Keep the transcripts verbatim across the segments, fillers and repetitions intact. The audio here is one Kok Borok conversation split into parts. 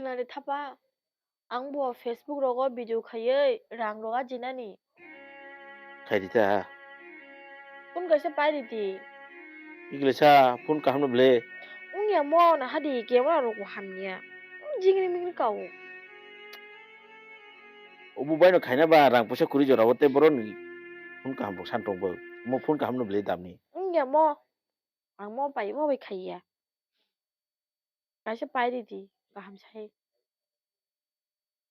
Nare thapa, ang bo Facebook rogo video khaiwi rang rok ajinani. Khai di ta. Phone kaisa pai ridi. Igilesa phone kaham no ble. Wngya mo na hadi camera rok bo hamya. Jingri mingri kao. Obo bai no khaina ba rang puisa kuri jora bo te boro ni phone kaham rok san tong bo. Mo phone kaham no ble damni. Wngya mo. Ang mo bai mo bai khaiya. Kaisa pai ridi, kaham sai.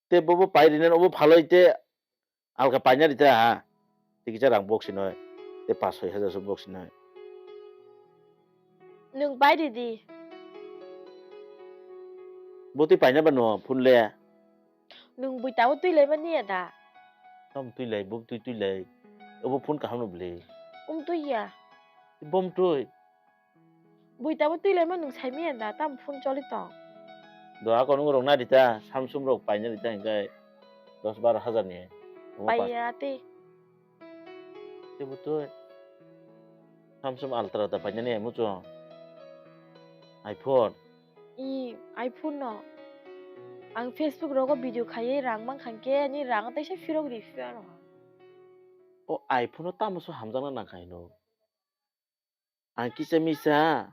Te bobo pai rina, obo phaloi te alka paina rita ha. Te kisa rang box sinoi. Te pas soi hajar so box sinoi. Nwng pai ridi. Bo twi paina ba no phone le. Nwng bui tabo twi lai mani ya da? Tam twi lai, bo twi twi lai. Obo phone kaham no ble. Um twi ya. Bom twi. Bui tabo twi lai ma nwng sai manya da, tam phone choli tong. Do akon wng rok na rita, Samsung rok paina rita hingkai dos baro hajar ni. Omo pa- Paiya te. Te bo twi. Samsung Ultra ta paina ni muchung. iPhone. I iPhone no. Ang Facebook rogo video khaiwi rang mang khan khe ni rang teisa phirok ri phiyaro. O iPhone no tamo so hamjakna nang khaino. Ang kisa misa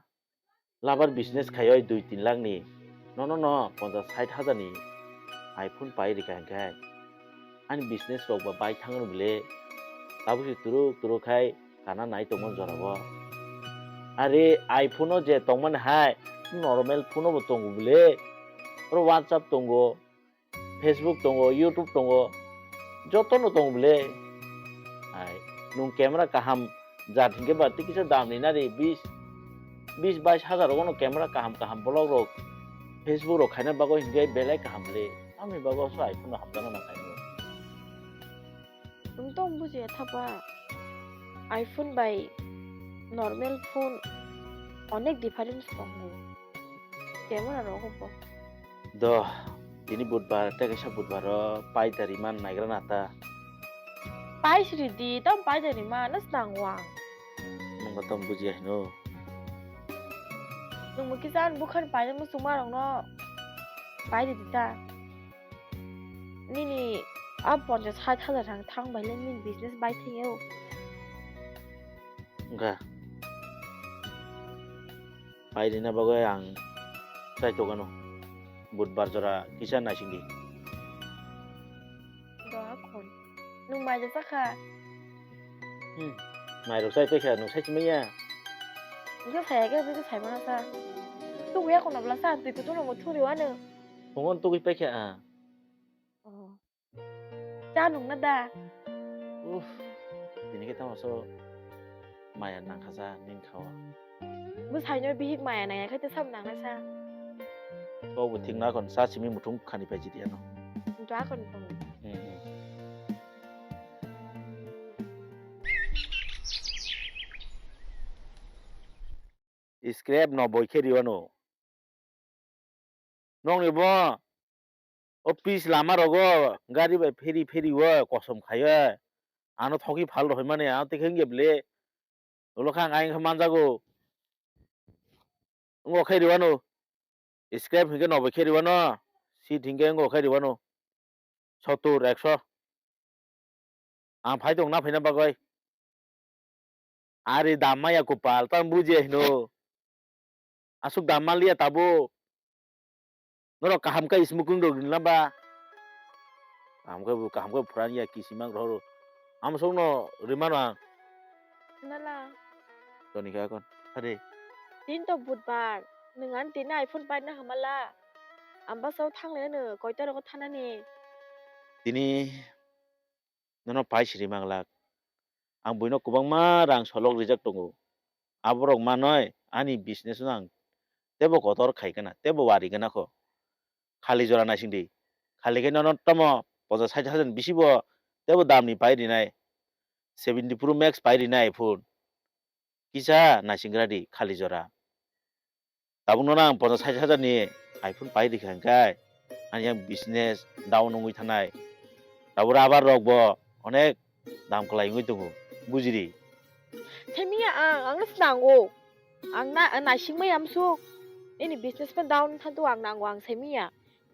labar business khaiwi dui tin lakh ni, nono no ponchas sait hajar ni iPhone pai rikha hingkhe ani business rok ba bai thangno bile, tabuk se turuk turuk khai kana nai tongmani jorabo. Are iPhone o je tongmani hai normal phone o bo tongo bile, oro WhatsApp tongo, Facebook tongo, YouTube tongo, jotono tongo bile. Hai, nwng camera kaham jat hinkhe ba tei kisa dam ni nari bis, bis bais hajar rogo no camera kaham kaham vlog rok, Facebook rok khaina bagwi hinkhe belai kaham bile. Tamni bagwi so iPhone no hamjakna nang khaino. Nwng tong bujiya thapa, iPhone bai normal phone onek difference tongo. Camera rogo bo. Do, tini budbar, tei kaisa budbaro pai da riman naigra nata. Pai siri di, tam pai da riman, nas nang wang. Nwng ba tong bujiya hino. Nwng mukisa an bukhan pai muchungma rokno pai di ta. Nini a ponchas sait hajar rang thang bai le nini business bai thangyo. Wngkha. Pai rina bagwi ang chai tokano. Budbar jora kisa naisingdi. Doha khon. Nwng mai da chakha? Hmm. Mai rok chai paikha, nwng sai chimaya. Wngkha saya khe, wngkha sai mana sa. Tugu ya kono bla sa, twi kutung rok thuri wano. Phungon tugui paikha a. Oh. Cha nung na da? Uff, tini khe tamo so maya nangkha cha ning kha o. Bwsai no bihik maya nangya khe te sam nangna sa. Kok bo thik na kon cha simi muthung khani pai chidi ano. Dwa kon bong. Hmm, hmm. Scrap no boi khe riwano. Nokni bo office lama rogo gari bai pheri pheri o kosom khai o. Ano thokgwi phal rw mani, ano tei khe wngya bwle. Ulo khe ang ayang khe manjago. Wngkha khe riwano. Scrap hinkhe nobo khe riwano. Seat hinkhe wngkha khe riwano. Sottur, ekso. Ang phai tong na phaina bagwi. Ari dam maya kupal, tamo bujiya hino. Aswk dam manliya tabuk. Norok kaham khe smoking rok rinla ba? Kaham khe bo, kaham khe phuran ya, kisimang rohoro. Amo sokno rimano ang. Nala. Toni khe akon. Hade. Tin to budbar. Nwng ani tini iPhone paina hamala. Ambasao thanglai ano koita rogo thanani. Tini nono pai siri manglak. Ang buino kwbangma rang solok rijak tongo. Aborok manoi ani business no ang tebo kotor khai gana, tebo wari gana kho. Khali jora naising di. Khali khe nono tamo ponchas sait hajar ni bisi bo tebo dam ni pai rinai. Seventy Pro Max pai rinai iPhone. Kisa naising gra di khali jora. Tabukno nang ponchas sait hajar ni iPhone pai rikha hingkhe ani yang business down wngwi thanai. Tabuk rubber rok bo onek dam kwlai wngwi tongo, bujiri. Saimiya ang, ang no swnango. Ang na, naisingmaya amsuk. Nini business phan down thanto ang nango, ang saimiya.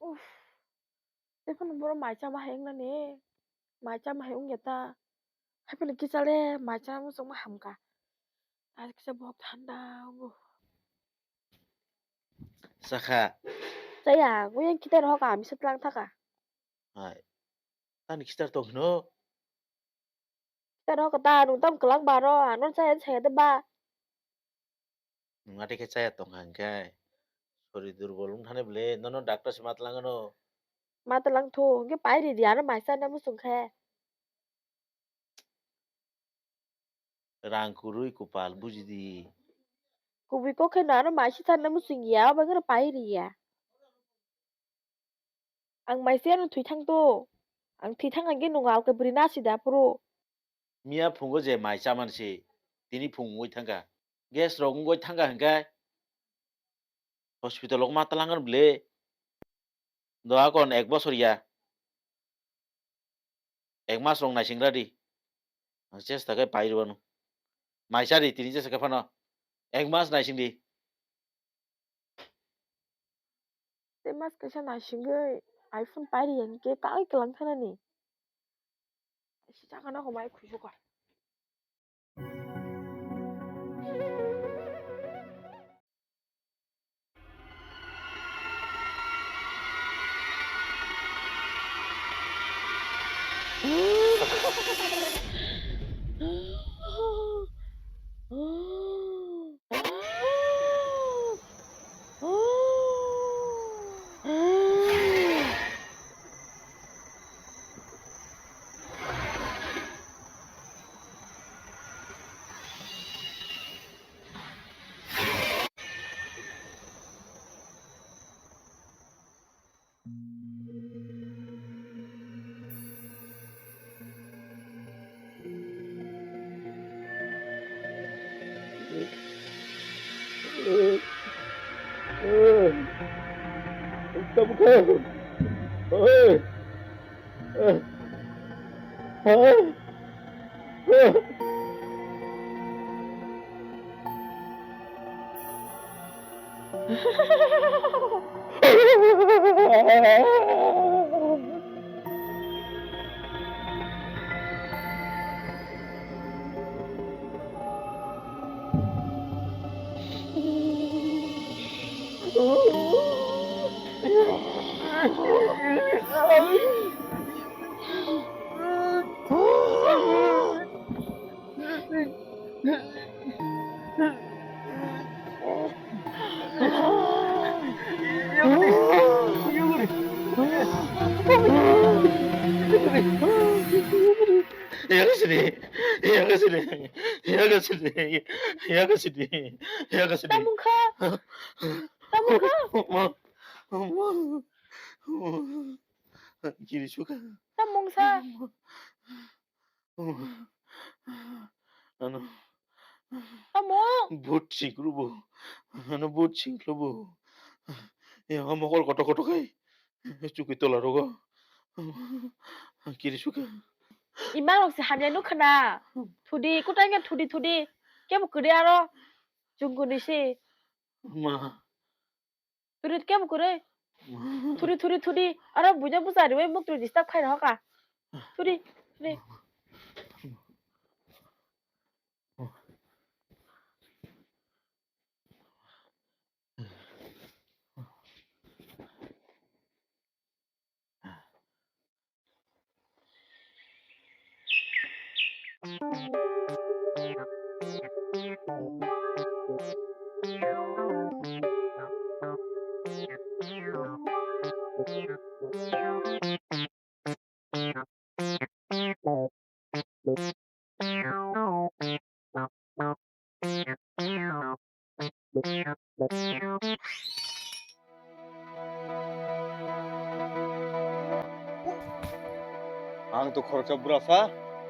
Uff. Tei phano borok mai chama hai wngnani. Mai chama hai wngya ta. Hai phano kisa le mai chama muchungma hamkha. Ai kisa bohok thanda wngo. Sakha. Chaya, oyang kitar hoka, misa tlang thaka. Hai. Tani kitar tong hino. Kitar hoka ta, nung tam kelang baro, ano chaya chaya de ba. Nung ate khe chaya tong hang khe. Sori durbol wng thani bele, nono doctor se matlang ano. Matlang thu, hingke pairi di, ano mai chana muchung khe. Rang kwrwi kwpal bujidi. Kubui kok khe no ano mai si thanna muchung ya, abo wngkhe no pai riya. Ang mai si ano thwi thang to. Ang thwi thang ang khe nung alka bwrwi nasi da phuru. Miya phungo je mai chaman si, tini phung wngwi thangkha. Gas rok wngwi thangkha hwnkhe hospital o ma tlangan bwle. Do akon ek bosor ya. Ek mas rok naising ra di. Ang chesta khe pai rwanu. Mai cha di tini chesta khe phano. Ek mas naising di. Tei mas kaisa naisingwi iPhone pairi ya hwnkhe tangwi kwlang thanani. Sijak ano homai khusuka. Yakasidi, yakasidi, yakasidi, yakasidi, yakasidi. Tamungkha, tamungkha. Kiri suka. Tamungsa. Ano. Tamo. But singkru bo. Ano but singkru bo. Ya mokol koto koto kai. Chukui tola rogo. Kiri suka. Imang rok se hamya nukha na. Thudi kutai nge thudi thudi. Kebo kiri aro. Chungkuni si. Ma. Turi kebo kwrwi. Turi, turi, turi. Aro buino bwsa riwi muk twi disturb khai rohor ka. Turi, turi. Ang to khoroksa burasa,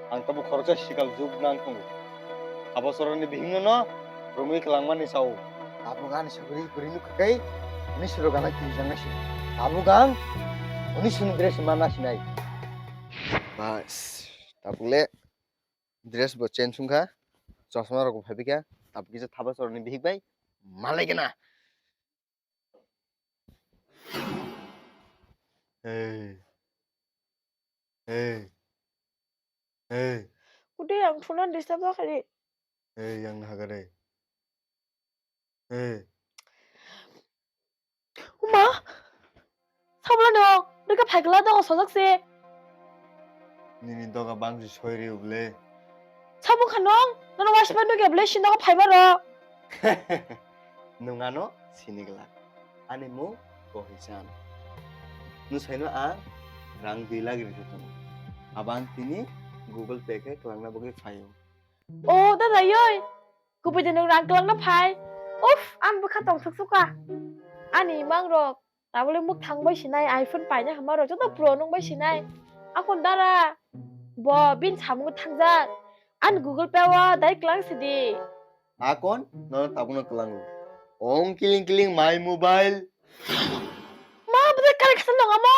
ang tamo khoroksa sikal juk nang tongo. Abosoroni bihingno no romwi kwlangmani sao. Tabuk ani sogri guri nukha kai, ani suro gana kirijak nasi. Tabuk ang, ani suni dress mana sinai. Bas, tabuk le. Dress bo change wngkha, chosma rok bo phaiphikha, tabuk kisa thapa choroni bihik bai malaikena. Hey. Hey. Hey. Ude ang phone disturb kha de. Hey, yang na hagare. Hey. Uma, sabla no, nokha phaikla dogo sojak se. Nini doga bangsi soi rio ble. Sabung khanong, nono waspa nokha ble sin dogo phaiba ro. Nungano sinigla. Ani mung Kohisan. Nusaino ang rang dui lakh ri tongo. Abang tini Google Pay khe kwlangna bagwi phaio. O dada yoi, kubui de nwng rang kwlangna phai. Uff, ang bwkha tongthok suka. Ani imang rok, tabole muk thang bai sinai, iPhone paina hama rok joto pro nung bai sinai. Akon dara, bo bin samung thangjak. An Google Pay o dai kwlang sidi. Akon, nono tabukno kwlango. Ong kiling kiling my mobile. Ma, bwdai kare khasa nong amo.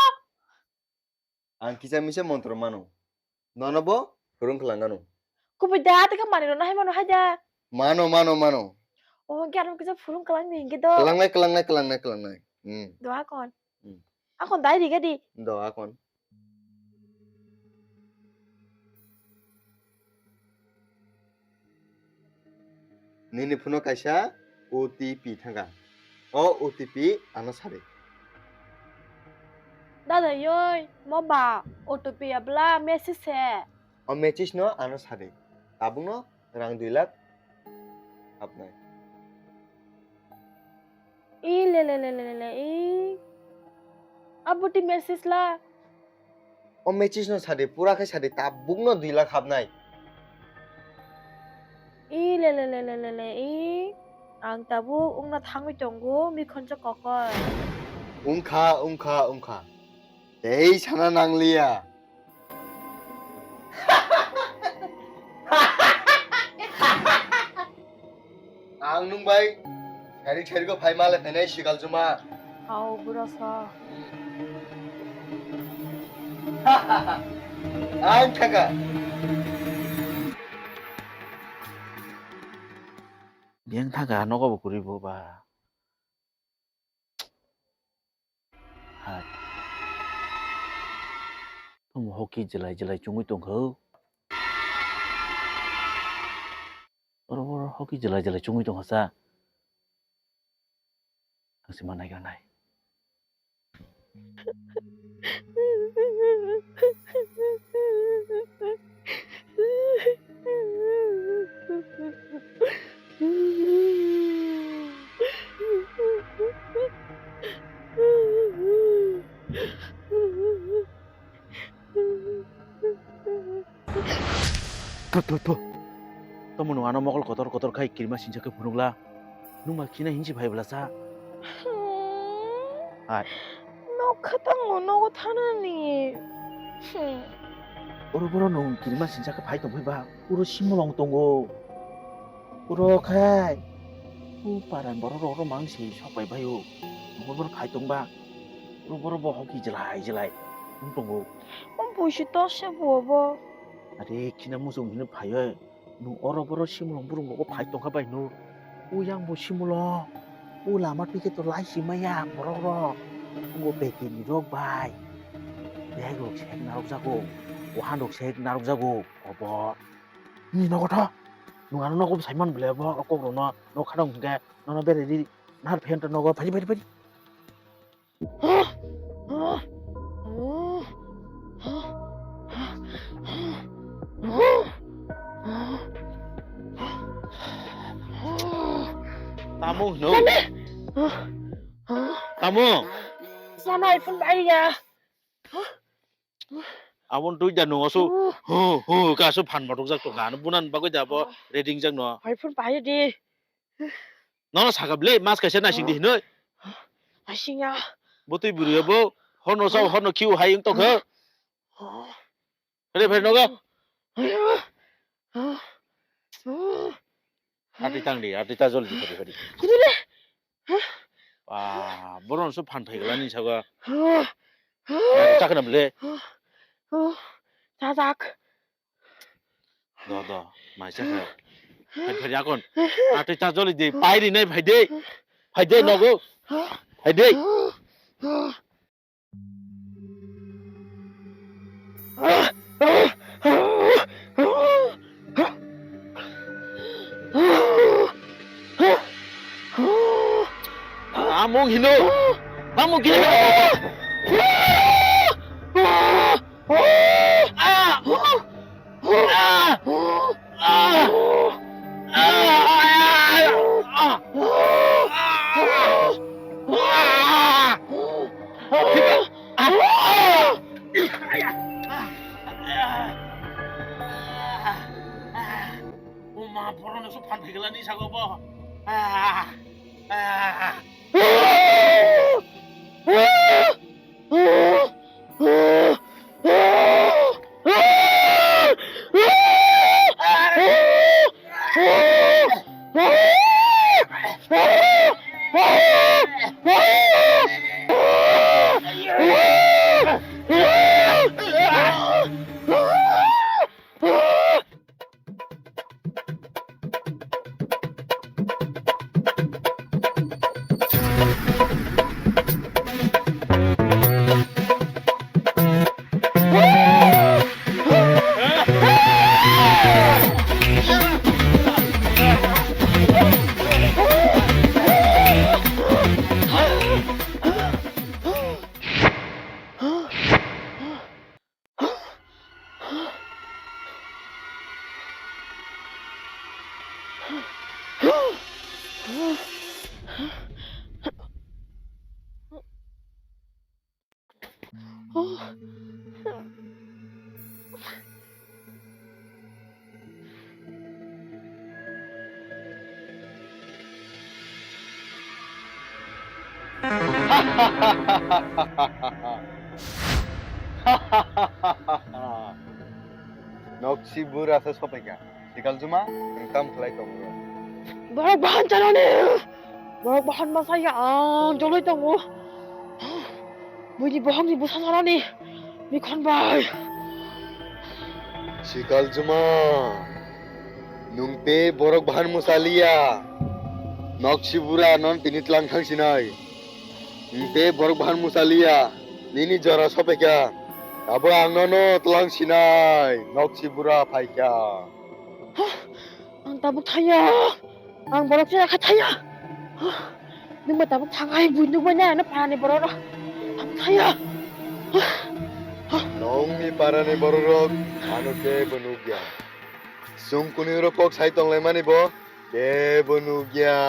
Ang kisa misa montro mano. Nono bo phurung kwlangano. Kubui da, tei khe manwi rwna hai mano hai da. Mano, mano, mano. O, hwnkhe ano kisa phurung kwlang di hwnkhe do. Kwlangnai, kwlangnai, kwlangnai, kwlangnai. Hmm. Do akon. Akon dai riga di. Do akon. Nini phone o kaisa O T P thangkha. O O T P ano sadi. Dada yoi, mo ba O T P abla message se. O message no ano sadi. Tabukno rang dui lakh hapnai. I le le le le le le, i. Abuti message la. O message no sadi, pura khe sadi, tabukno dui lakh hapnai. I le le le le le le, i. Ang tabuk wngna thangwi tongo, mikhonsa kokoi. Wngkha, wngkha, wngkha. Tei sana nangliya. Ang nwng bai sairik sairikgo phai ma le phainai sikal juma. Hao, bura sa. Ang thaka. Biyang thaka nogo bo kwrwi bo ba. Hai. Tamo hoki jelai jelai chungwi tongkha. Oro oro hoki jelai jelai chungwi tongkha sa. Ang se ma naigra nai. Tho, tho, tho. Tamo nwng ano mokol kotor kotor khai kirima sinsa khe phunukla. Nwng ba khina hinsi phai bwlasa. Hmm. Hai. Nokha tango nogo thanani. Hmm. Oro boro nwng kirima sinsa khe phai tongphai ba. Oro simolong tongo. Oro khai. U paran borok rok oro mang se sok pai bai o. Oro boro phai tongba. Oro boro bo hoki jelai jelai. Wng tongo. O buisi to se bo bo. Are khina muchung hino phai o. Nwng oro boro simulong burung rogo phai tongkha bai hino. O yang bo simulong. O lama twi khe to lai si maya borok rok. Bo beke ni rok bai. Bag rok sek narok jago. O han rok sek narok jago. Obo. Ni nogo tho. Nwng ano nogo sai man bwle bo kok rok no. Nok khadang hwnkhe nono bere di. Nar phen to nogo phai phai phai. Tamo hino. Tamo. Sana iPhone bai ya. Abon twi da nung asu. Hu hu ka asu phan matuk jak tong kha. Bunan bagwi da bo reading jak no. Phai phun phai di. Nono sakha bwle mas kaisa naising di hinoi. Naising ya. Bo twi bwrwi bo horno sao horno khiu hai wng tong kha. Phai phai nogo. Ati tang di, ati ta jol di phai phai. Kudule. Ah, boron so phan phai gala ni saga. Chakna bwle. Sajak. Do do, mai chakha. Phai phai akon. Ati ta jol di, pai ri nai phai de. Phai de nogo. Phai de. Amung hino. Amung hino. Ah! Uma, borok no so phan phaiglani sago bo. Noksi bura se sopaikha. Sikal Juma, nwng tam khlai tongo? Borok bahan chanani. Borok bahan masa ya ang joloi tongo. Buini bohokni bwsa sanani. Mikhon bai. Sikal Juma, nwng te borok bahan mwsaliya. Noksi bura non tini tlang thang sinai. Nwng te borok bahan mwsaliya. Nini jora sopaikha. Abo ang nono tlang sinai. Noksi bura phaikha. Ang tabuk thaya. Ang borok se kha thaya. Nwng ba tabuk thangai bui nuk bai na parani borok rok. Tabuk thaya. Nongni parani borok rok ano kebo nukya. Sungkuni rok kok sai tonglaimani bo kebo nukya.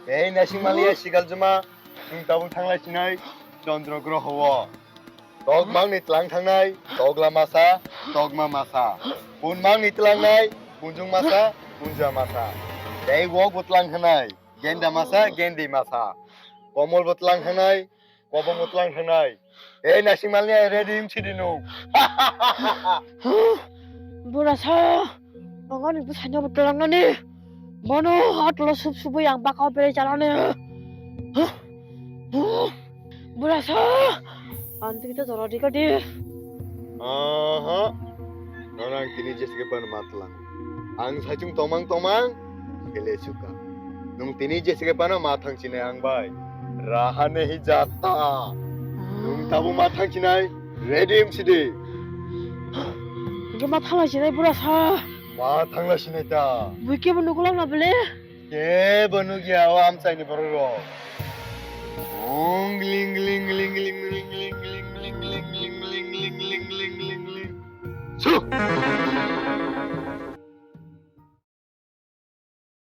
Ei nasing maliya Sikal Juma, nwng tabuk thanglai sinai Chandra groho o. Tokmangni tlang thangnai, tokla masa, tokma masa. Punmangni tlangnai, punjung masa, punja masa. Tei wok bo tlang thangnai, genda masa, gendi masa. Komol bo tlang thangnai, kobong bo tlang thangnai. Ei nasing malni ai ready wng sidi nwng. Bura sa. Ang ani bwsai no bo twlangnani. Bono atlo sup subui ang baka o berai chalani. Bura sa. Ang twi ta jora di ka di. Aha. Nono ang tini jesa khe phano ma tlang. Ang saichung tomang tomang kele chuka. Nwng tini jesa khe phano ma thang sinai ang bai. Raha nahi jata. Nwng tabuk ma thang sinai. Ready wng sidi. Hwnkhe ma thang lai sinai bura sa. Ma thangla sinai ta. Bui kebo nukulang na bele? Kebo nukya o amchaini borok rok. Ong ling ling ling ling ling ling ling ling ling ling ling ling ling ling ling ling ling ling ling. Su!